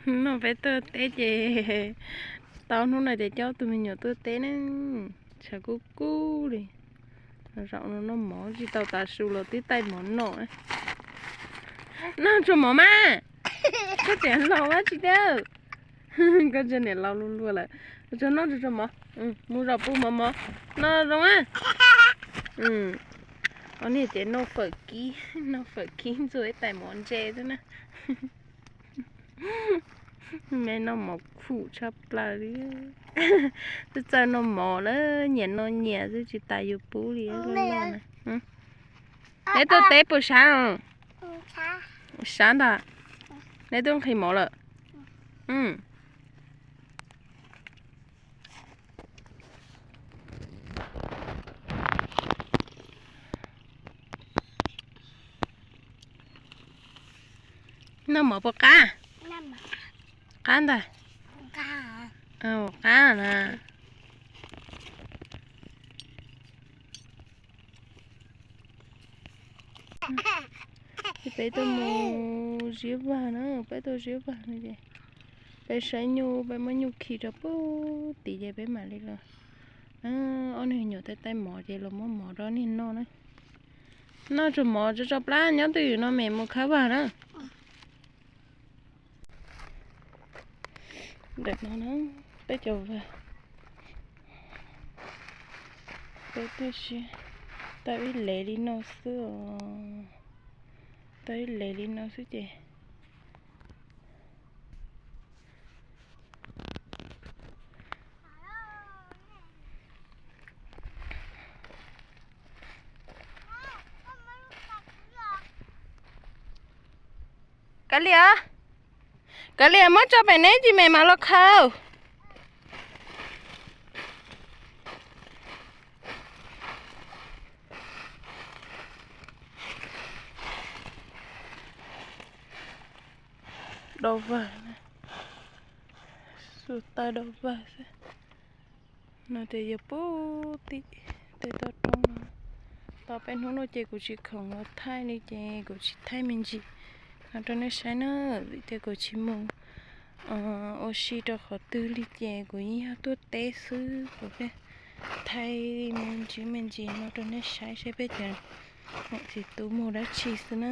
No peb tuaj teb ces tau hnub no ces coj tus me nyuam tuaj teb ne, tshav kub kub li. Zaum no noj mov tsis tau tav su los twb taij mov noj. Noj tsuas mov mas, koj tseem laus dab tsi thiab. Koj tseem niam laus luaj luaj lawm. Tsuas noj tsuas mov, mus zaum pw mov mov, noj zoo a. Ob niag ces noj fawm kib, noj fawm kib ntxuag ib tais mov ntse xwb na. Me noj mov khum tshaj plaws li. Twb txawj noj mov lawm, nyias noj nyias xwb tsis tas yus pub li. Neb tuaj teb puas sab? Sab ntag. Neb twb nqhis mov lawm. Noj mov puas qab? Qab ntag. Qab na. Peb tuaj mus ziab vag na, peb tuaj ziab vag no ces peb saib nyuj, peb muab nyuj khi rau pub tim ces peb mam li los. Ob niag nyuam taij taij mov ces los muab mov rau niag noj na. Noj tsuas mov tso tso plab nyob twj ywm no mem mus khawb vag na. Ntawm no na, peb cov vag, peb tuaj siab tau ib lev li no xwb os, tau ib lev li no xwb ces Kav liam, kav liam muab tso pem neb ntsis mem mam los khaws. Dau vag, xuas taw dau vag xwb. No ces yog pub tim tej toj roob no. Tau peb hnub no ces kuv tsis khoom los thaij li ces kuv tsis thaij me ntsis no rau nej saib na, vim tias kuv tsis mus ua si rau qhov twg li ces kuv yeej yog tuaj teb xwb, kuv thiaj thaij me ntsis me ntsis no rau nej saib seb peb cov niam txiv tub mus dab tsi xwb na.